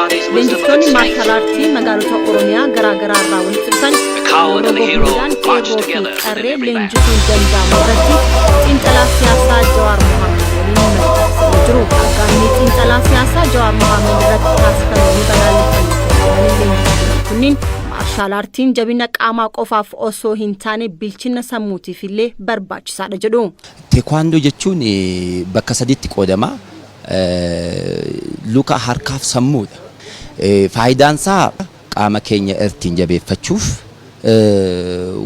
Leenjistoonni martial artii magaalota Oromiyaa garaa garaa irraa walitti dhufan roga hundaan qeerroo fi qarree leenjisuun danda'amu irratti xiinxalaa siyaasaa Jawaar Mohaammed waliin marii taasisanii jiru. Aggaammii xiinxalaa siyaasaa Jawaar Mohaammed irratti taasifame ni balaaleffanna kan jedhanii leenjistoonni kunniin, martial artiin jabina qaamaa qofaaf osoo hin taane bilchina sammuutiif illee barbaachisaadha jedhu. Teekwaandoo jechuun bakka sadiitti qoodama. Luka, harkaaf sammuudha. Faayidaan isaa qaama keenya ittiin jabeeffachuuf,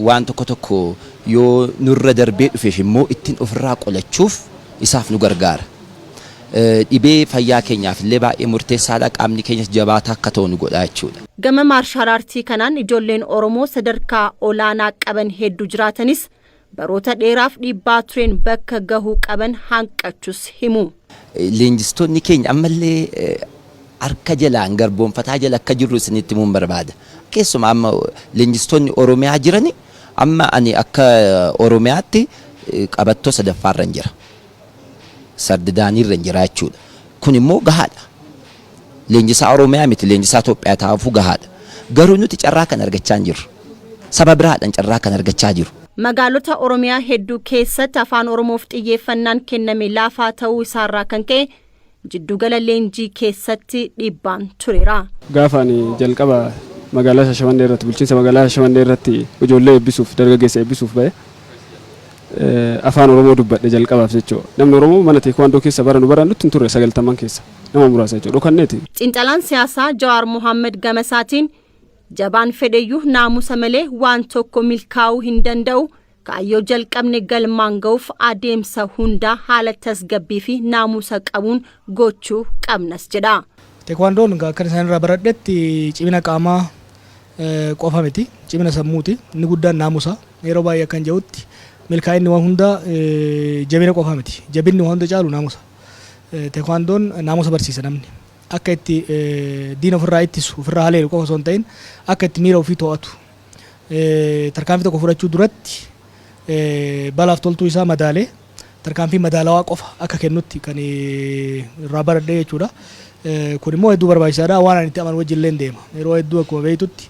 waan tokko tokko yoo nurra darbee dhufeef immoo ittiin ofirraa qolachuuf isaaf nu gargaara. Dhibee fayyaa keenyaaf illee baay'ee murteessaadha. Qaamni keenyas jabaataa akka ta'u nu godha jechuudha. Gama martial artii kanaan ijoolleen Oromoo sadarkaa olaanaa qaban hedduu jiraatanis, baroota dheeraaf dhiibbaa tureen bakka gahuu qaban hanqachus himu. Leenjistoonni keenya ammallee harka jalaan garboonfataa jala akka jirru isinitti himuun barbaada. Keessumaa amma leenjistoonni Oromiyaa jirani, amma ani akka Oromiyaatti qabattoo sadaffaarra jira. Third daaniirra jira jechuudha. Kun immoo gahaadha. Leenjisaa Oromiyaa miti, leenjisaa Itoophiyaa ta'uufuu gahaadha. Garuu nuti carraa kan argachaa hin jirru. Saba biraadhaan carraa kan argachaa jiru. Magaalota Oromiyaa hedduu keessatti afaan Oromoof xiyyeeffannaan kenname laafaa ta'uu isaarraa kan ka'e jiddugala leenjii keessatti dhiibbaan tureera. Gaafa ani jalqaba magaalaa Shaashamannee irratti, bulchiinsa magaalaa Shaashamannee irratti ijoollee eebbisuuf, dargaggeessa eebbisuuf ba'e, afaan Oromoo dubbadhe jalqabaaf jechuudha. Namni Oromoo mana teekwaandoo keessa bara nu barannutti hin turre, 90n keessa nama muraasa jechuudha. Dhokanneeti. Xiinxalaan siyaasaa Jawaar Mohaammed Gamasaatiin, jabaan fedheyyuu naamusa malee waan tokko milkaa'uu hin danda'u. Kaayyoo jalqabne galmaan ga'uuf adeemsa hundaa haala tasgabbii fi naamusa qabuun gochuu qabnas jedha. Teekwaandoon akka isaan irraa baradhetti cimina qaamaa qofa miti, cimina sammuuti. Inni guddaan naamusa. Yeroo baay'ee akkan jedhutti, milkaa'inni waan hundaa jabina qofa miti. Jabinni waan hunda caalu naamusa. Teekwaandoon naamusa barsiisa. Namni akka itti diina ofirraa ittisu, ofirraa haleelu qofa osoo hin ta'in, akka itti miira ofii to'atu, tarkaanfii tokko fudhachuu duratti balaaf toltuu isaa madaalee tarkaanfii madaalawaa qofa akka kennutti kan irraa baradhee jechuudha. Kun immoo hedduu barbaachisaadha. Waan ani itti amanu wajjin illee deema. Yeroo hedduu akkuma beektutti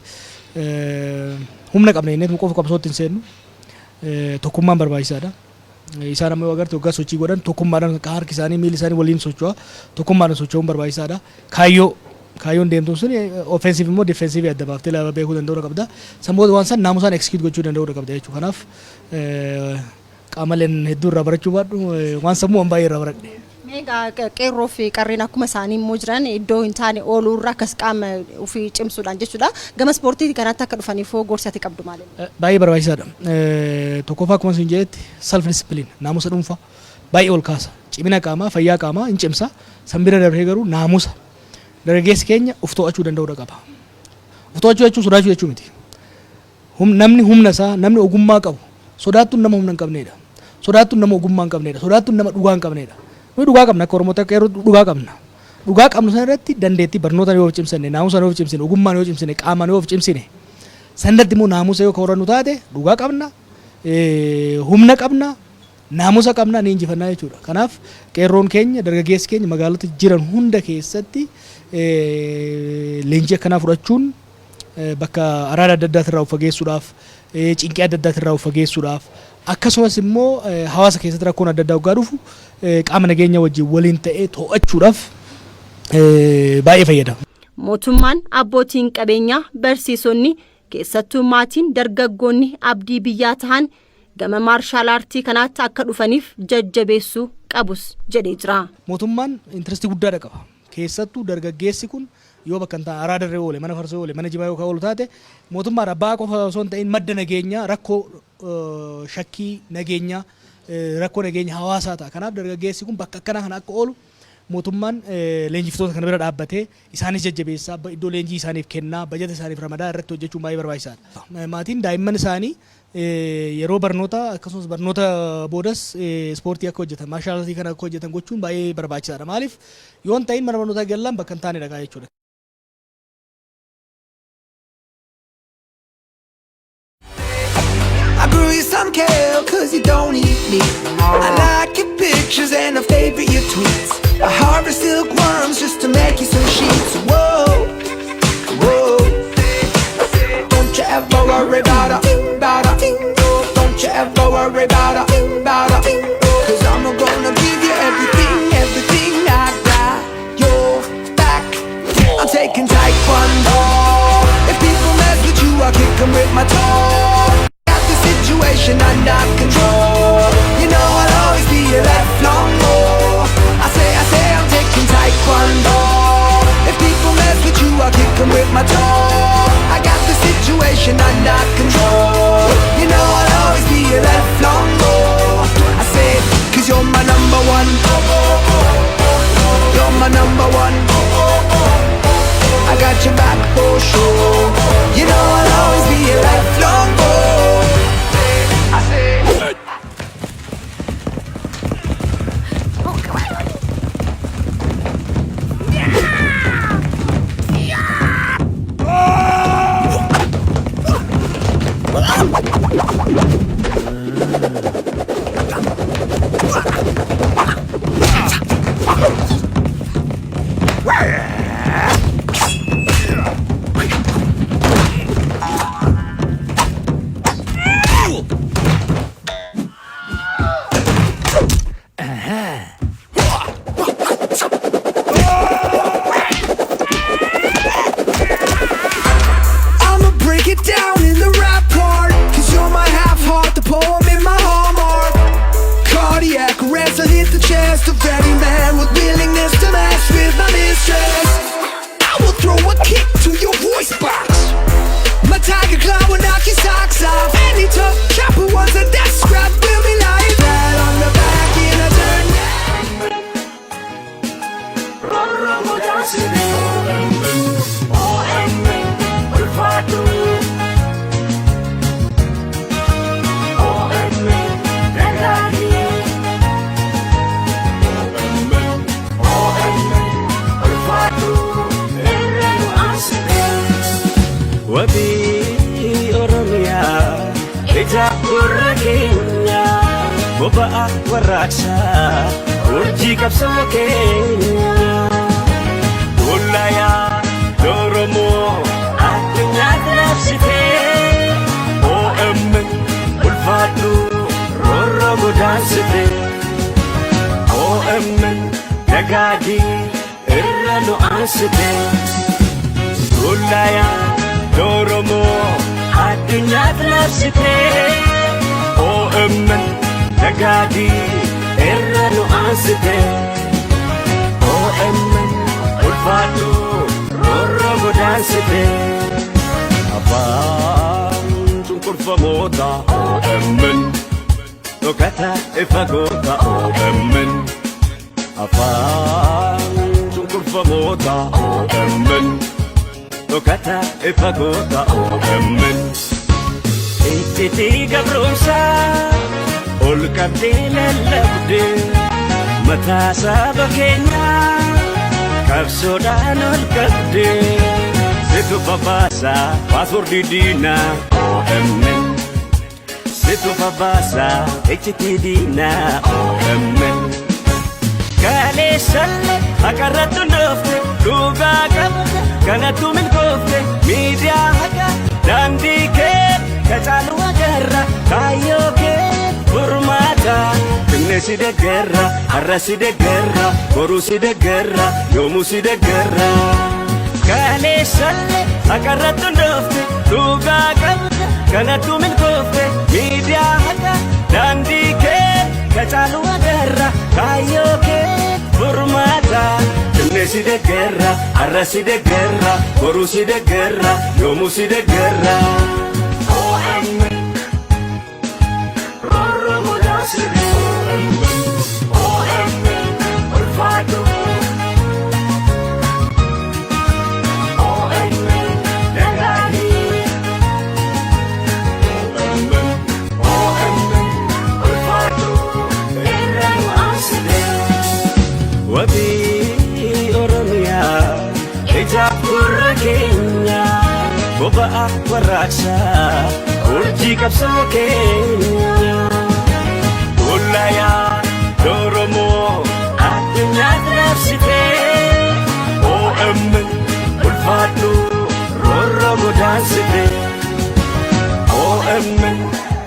humna qabna jennee qofa qabsootti hin seennu. Tokkummaan barbaachisaadha. Isaan amma yoo agarte, waggaa sochii godhan tokkummaadhaan harki isaanii, miilli isaanii waliin socho'a. Tokkummaadhaan socho'uun barbaachisaadha. Kaayyoon deemtuun sun offensive immoo defensive adda baaftee lafa beekuu danda'uu qabda. San booda waan san naamusaan execute gochuu danda'uu qabda jechuudha. Kanaaf qaamoleen hedduu irraa barachuu baadhu, waan sammuu waan baay'ee irraa baradhe. Meegaa qeerroo fi qarreen akkuma isaanii immoo jiran iddoo hin taane ooluu irra akkas qaama ofii cimsuudhaan jechuudha. Gama ispoortii kanaatti akka dhufaniif hoo gorsi ati qabdu maali? Baay'ee barbaachisaadha. Tokkoffaa, akkuma isin jedhetti, self discipline, naamusa dhuunfaa baay'ee ol kaasa. Cimina qaamaa, fayyaa qaamaa hin cimsa. San bira darbee garuu naamusa. Dargaggeessi keenya of to'achuu danda'uudha qaba. Of to'achuu jechuun sodaachuu jechuu miti. Namni humna isaa, namni ogummaa qabu, sodaattuun nama humna hin qabnedha. Sodaattuun nama ogummaa hin qabnedha. Sodaattuun nama dhugaa hin qabnedha. Nuyi dhugaa qabna, akka Oromootti, akka qeerroo dhugaa qabna. Dhugaa qabnu sana irratti dandeettii barnoota yoo of cimsanne, naamusa yoo of cimsine, ogummaan yoo cimsine, qaamaan yoo of cimsine, san irratti immoo naamusa yoo horannu taate, dhugaa qabna, humna qabna, naamusa qabna, ni injifannaa jechuudha. Kanaaf qeerroon keenya, dargaggeessi keenya magaalota jiran hunda keessatti leenjii akkanaa fudhachuun bakka araada adda addaatirraa of fageessuudhaaf, cinqii adda addaatirraa of fageessuudhaaf, akkasumas immoo hawaasa keessatti rakkoon adda addaa waggaa dhufu qaama nageenya wajjin waliin ta'ee to'achuudhaaf baay'ee fayyada. Mootummaan, abbootiin qabeenyaa, barsiisonni, keessattuu maatiin dargaggoonni abdii biyyaa tahan gama martial artii kanaatti akka dhufaniif jajjabeessuu qabus jedhee jira. Mootummaan interestii guddaadha qaba. Keessattuu dargaggeessi kun yoo bakka hin taane araada irra oole, mana farsoo oole, mana jimaa yoo oolu taate, mootummaan abbaa qofa osoo hin ta'in madda nageenyaa, rakkoo shakkii nageenyaa, rakkoo nageenya hawaasaa ta'a. Kanaaf dargaggeessi kun bakka akkanaa kana akka oolu mootummaan leenjiftoota kana bira dhaabbatee isaanis jajjabeessaa, iddoo leenjii isaaniif kennaa, bajata isaaniif ramadaa irratti hojjechuun baay'ee barbaachisaadha. Maatiin daa'imman isaanii yeroo barnoota akkasumas barnoota boodas ispoortii akka hojjetan, martial artii kana akka hojjetan gochuun baay'ee barbaachisaadha. Maaliif yoo hin ta'in mana barnootaa gallaan bakka hin taane dhaqaa jechuudha. I grew you some kale 'cause you don't eat meat. I like your pictures and I favorite your tweets. I harvest silkworms just to make you some sheets. Whoa. worry about a, about a. Don't you ever worry about a, about a. 'Cause I'm gonna give you everything, everything I got. Your back. I'm taking taekwondo. If people mess with you, I kick 'em with my toe. Got the situation under control. You know I'll always be your lifelong goal. I say I'm taking taekwondo. If people mess with you, I kick 'em with my toe. I got the situation under control. You know I'll always be your lifelong goal. I said, 'cause you're my number one. You're my number one. I got your back for sure. You know I'll always be your lifelong goal. I said. I'ma break it down in the rap part. 'Cause you're my half heart, the poem in my hallmark. Cardiac arrest, I hit the chest of any man with willingness to mess with my mistress. I will throw a kick to your voice box. My tiger claw will knock your socks off. Any tough chopper wants a death scrap will be lying flat on the back in a dirt. Roorroo godaansite. OMN ulfaadhu. OMN dagaagi. OMN ulfaadhu. Irra nu aansite. Wabii Oromiyaa, ija gurra keenya, boba'a warraaqsaa, urjii qabsoo keenya. Dullayaa Oromoo addunyaatti labsitee, OMN ulfaadhu, roorroo godaansite. OMN dagaagii, irra nu aansite. Dullayaa Oromoo addunyaatti labsitee, OMN dagaagii, irra nu aansite. OMN ulfaadhu, roorroo godaansite. Afaan cunqurfamoota OMN dhokata ifa goota. OMN afaan cunqurfamoota OMN dhokata ifa goota. OMN iccitii gabroomsaa ol qabdee lallabdee, mataa saba keenyaa qabsoodhaan ol qabdee, situ babaasaa paaswordii diinaa. OMN situ babaasaa iccitii diinaa. OMN kaleessalle haqarratti hundoofte, dhugaa qabde, kanattu milkoofte. Miidiyaa haqa, daandii kee kacaalu agarra, kaayyoo kee furmaata finne. Si deggerra har'a, si deggerra boru, si deggerra yoomuu, si deggerra. Kaleessalle haqarratti hundoofte, dhugaa qabde, kanattu milkoofte. Miidiyaa haqa, daandii kee kacaalu agarra, kaayyoo kee furmaata finne. Si deggerra har'a, si deggerra boru, si deggerra yoomuu, si deggerra. OMN roorroo godaansite. OMN ulfaadhu. OMN dagaagi. OMN ulfaadhu. Irra nu aansite. Wabii Oromiyaa, ija gurra keenya, boba'a warraaqsaa, urjii qabsoo keenya. Dullayaa Oromoo addunyaatti labsitee, OMN ulfaadhu, roorroo godaansite. OMN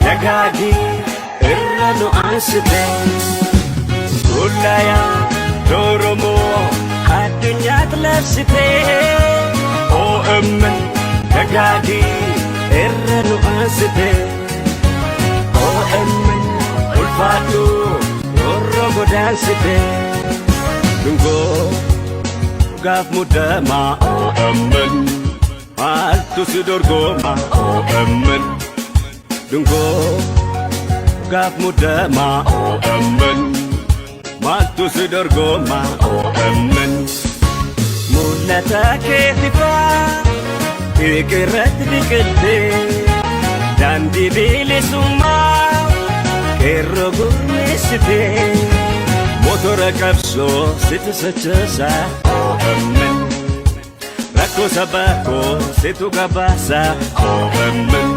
dagaagii irra nu aansite. Dullayaa Oromoo addunyaatti labsite. OMN dagaagii irra nu aansite. OMN ulfaadhu roorroo godaansite. Dungoo gaaf muddamaa OMN maaltu si dorgoma OMN. Dungoo gaaf muddamaa OMN maaltu si dorgoma OMN. Mul'ata keetifaa irratti biqiltee daandii bilisummaa qeerroo gurmeessitee motora qabsoo situ sochoosa OMN. Rakkoo sabaa koo situ gabaasa OMN.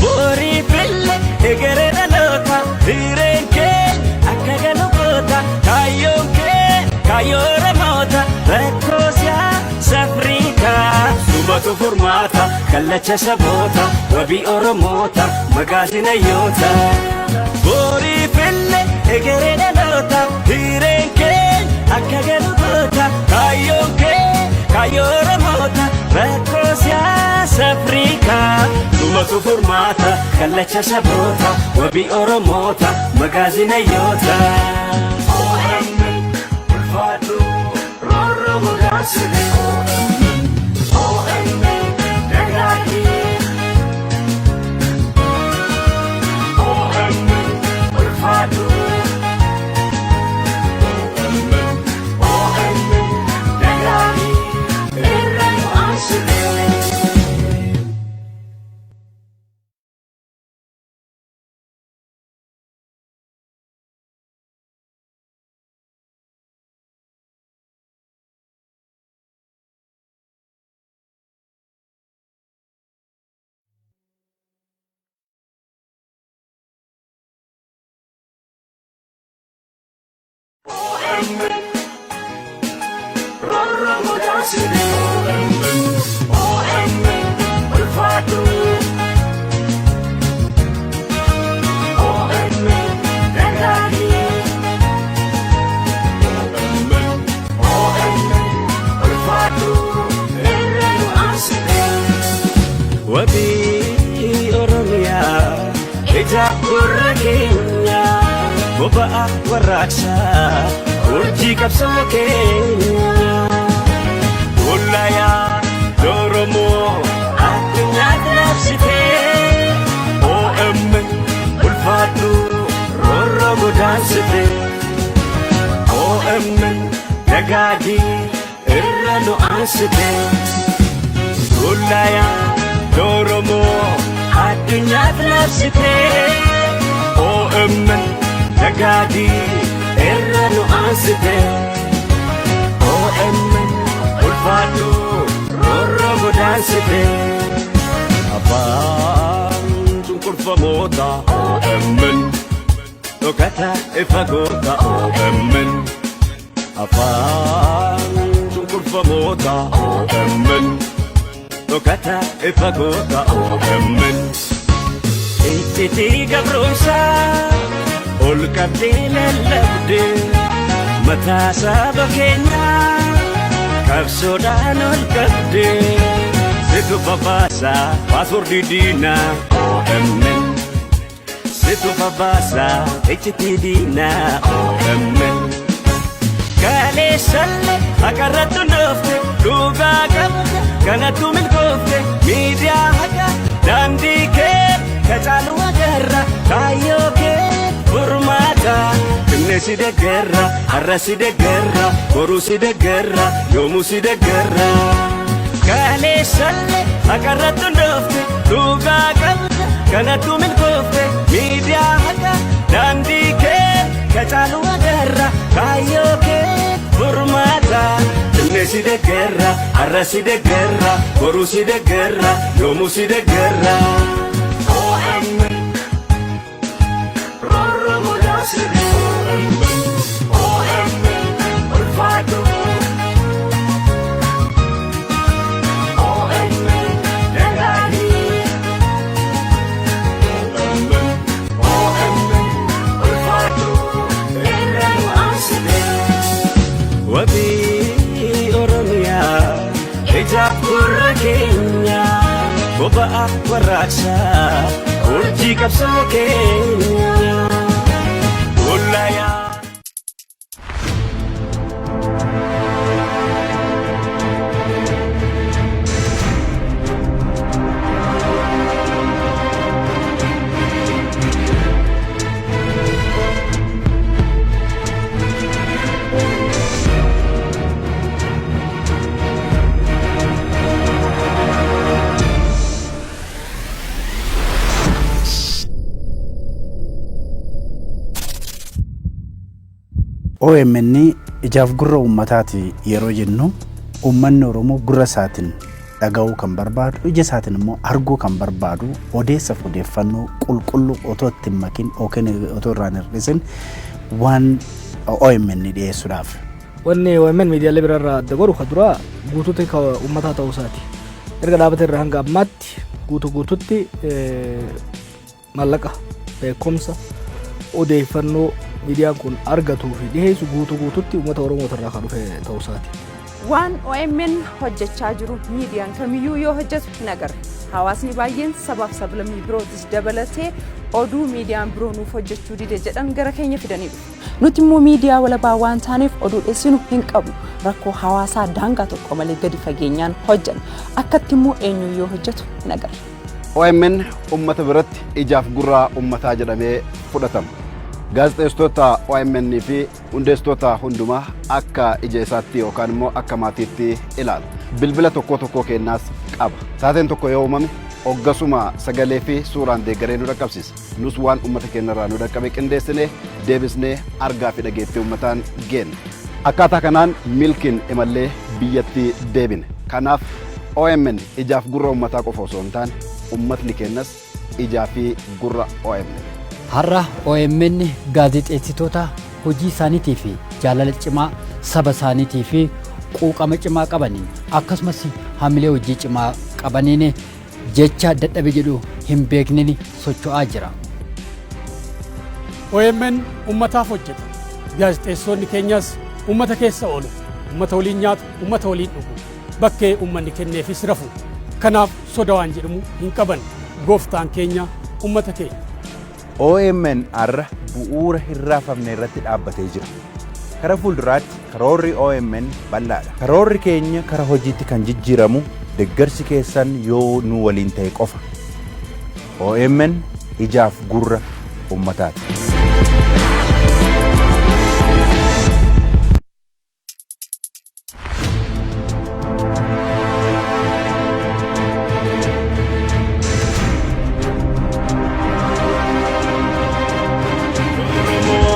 Borii fille egeree dhaloota hireen kee akka galu goota kaayyoon kee kaayyoo Oromoota rakkoo siyaasa Afrikaa sumatu furmaata kallacha saboota wabii Oromoota magaazina yoota. Borii fille egeree dhaloota hireen kee akka galu goota kaayyoon kee kaayyoo Oromoota rakkoo siyaasa Afrikaa sumatu furmaata kallacha saboota wabii Oromoota magaazina yoota. OMN ulfaadhu roorroo godaansite. OMN dagaagii. OMN ulfaadhu. OMN dagaagii irra nu aansite. OMN roorroo godaansite. OMN ulfaadhu. OMN dagaagii. OMN ulfaadhu irra nu aansite. Wabii Oromiyaa ija gurra keenya boba'a warraaqsaa urjii qabsoo keenya. Dullayaa Oromoo addunyaatti labsite. OMN ulfaadhu roorroo godaansite. OMN dagaagii irra nu aansite. Dullayaa Oromoo addunyaatti labsite. OMN dagaagii irra nu aansite. OMN ulfaadhu roorroo godaansite. Afaan cunqurfamoota OMN dhokata ifa goota OMN. Afaan cunqurfamoota OMN dhokata ifa goota OMN. Iccitii gabroomsaa ol qabdee lallabdee mataa saba keenyaa qabsoodhaan ol qabdee situ babaasaa paaswordii diinaa OMN. Situ babaasaa iccitii diinaa OMN. Kaleessalle haqarratti hundoofte dhugaa qabda kanattu milkoofte miidiyaa haqa daandii kee kacaalu agarra kaayyoo kee furmaata Finne si deeggarra har'a si deeggarra boruu si deeggarra yoomuu si deeggarra. Kaleessalle haqarratti hundoofte dhugaa qabda kanattu milkoofte miidiyaa haqa daandii kee kacaalu agarra kaayyoo kee furmaata Finne si deeggarra har'a si deeggarra boruu si deeggarra yoomuu si deeggarra. OMN roorroo godaasite. OMN ulfaadhu. OMN dagaagii. ibsaa urjii qabsoo keenya Bullayaa. OMN ijaaf gurra uummataati yeroo jennu, uummanni Oromoo gurra isaatiin dhaga'uu kan barbaadu, ija isaatiin immoo arguu kan barbaadu, odeessaaf odeeffannoo qulqulluu otoo itti hin makin yookiin otoo irraa hin hir'isin waan OMN dhiyeessuudhaaf. Wanni OMN miidiyaalee biraarraa adda godhu ka duraa guutuutti ka uummataa ta'uu isaati. Erga dhaabate irraa hanga ammaatti guutuu guututti maallaqa, beekumsa, odeeffannoo miidiyaan kun argatuu fi dhiheessu guutuu guututti uummata Oromoo irraa kan dhufe ta'uu isaati. Waan OMN hojjechaa jiru miidiyaan kamiyyuu yoo hojjetu hin agarre. Hawaasni baay'een sabaaf sablammii birootis dabalatee oduu miidiyaan biroo nuuf hojjechuu dide jedhan gara keenya fidanii dhufu. Nuti immoo miidiyaa walabaa waan taaneef oduu dheessinu hin qabnu. Rakkoo hawaasaa daangaa tokko malee gadi fageenyaan hojjenna. Akkatti immoo eenyuyyuu yoo hojjetu hin agarre. OMN uummata biratti ijaaf gurra uummataa jedhamee fudhatama. Gaazexeessitoota OMN fi hundeessitoota hundumaa akka ija isaatti yookaan immoo akka maatiitti ilaala. Bilbila tokko tokkoo kennaas qaba. Taateen tokko yoo uumame hoggasuma sagalee fi suuraan deeggaree nu dhaqqabsiisa. Nus waan uummata keenyarraa nu dhaqqabe qindeessinee deebisnee argaa fi dhageettii uummataan geenna. Akkaataa kanaan milkiin imallee biyyatti deebine. Kanaaf OMN ijaaf gurra uummataa qofa osoo hin taane, uummatni keenyas ijaa fi gurra OMN. Har'a OMN gaazexeessitoota hojii isaaniitii fi jaalala cimaa saba isaaniitii fi quuqama cimaa qabaniin, akkasumas hamilee hojii cimaa qabaniin, jecha dadhabe jedhu hin beekneen socho'aa jira. OMN ummataaf hojjeta. Gaazexeessonni keenyas ummata keessa oolu. Ummata waliin nyaatu, ummata waliin dhugu. Bakkee ummanni kenneefis rafu. Kanaaf soda waan jedhamu hin qaban. Gooftaan keenya ummata keenya. OMN har'a bu'uura hin raafamne irratti dhaabbatee jira. Kara fuulduraatti karoorri OMN bal'aadha. Karoorri keenya kara hojiitti kan jijjiiramu deeggarsi keessan yoo nu waliin ta'e qofa. OMN ijaaf gurra ummataati.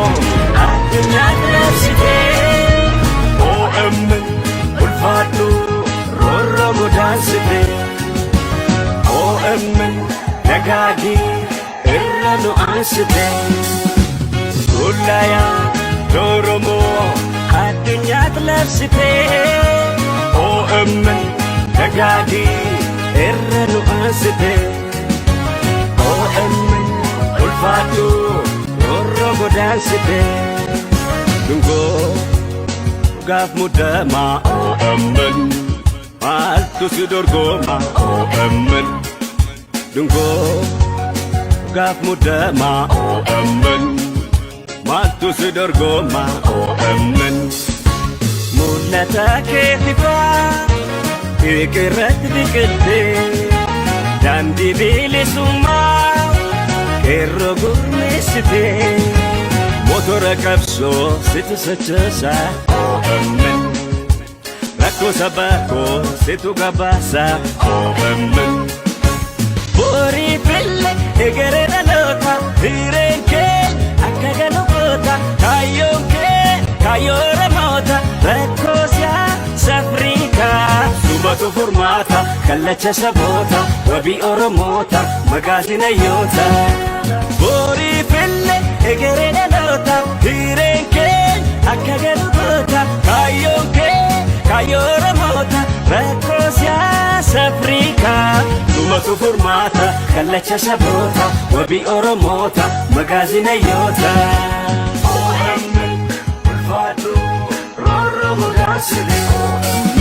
Addunyaa labsitee OMN ulfaadhu, roorroo godaansitee. OMN dagaagii irra nu aansitee. Bullayaa Oromoo addunyaatti labsitee OMN dagaagii irra nu aansitee. OMN ulfaadhu, roorroo godaansitee. Dungoo gaaf muddamaa OMN maaltu si dorgoma? OMN dungoo gaaf muddamaa OMN maaltu si dorgoma? OMN mul'ata keetifaa irratti biqiltee, daandii bilisummaa qeerroo gurmeessitee, motora qabsoo situ sochoosa. OMN rakkoo sabaa koo situ gabaasa. OMN borii fille egeree dhaloota, hireen kee akka galu goota, kaayyoon kee kaayyoo Oromoota, rakkoo siyaasa Afrikaa sumatu furmaata, kallacha saboota, wabii Oromoota, magaazina yoota. Borii fille egeree dhaloota, hireen kee akka galu goota, kaayyoon kee kaayyoo Oromoota, rakkoo siyaasa Afrikaa sumatu furmaata, kallacha saboota, wabii Oromoota, magaazina yoota. OMN ulfaadhu, roorroo godaansite. OMN.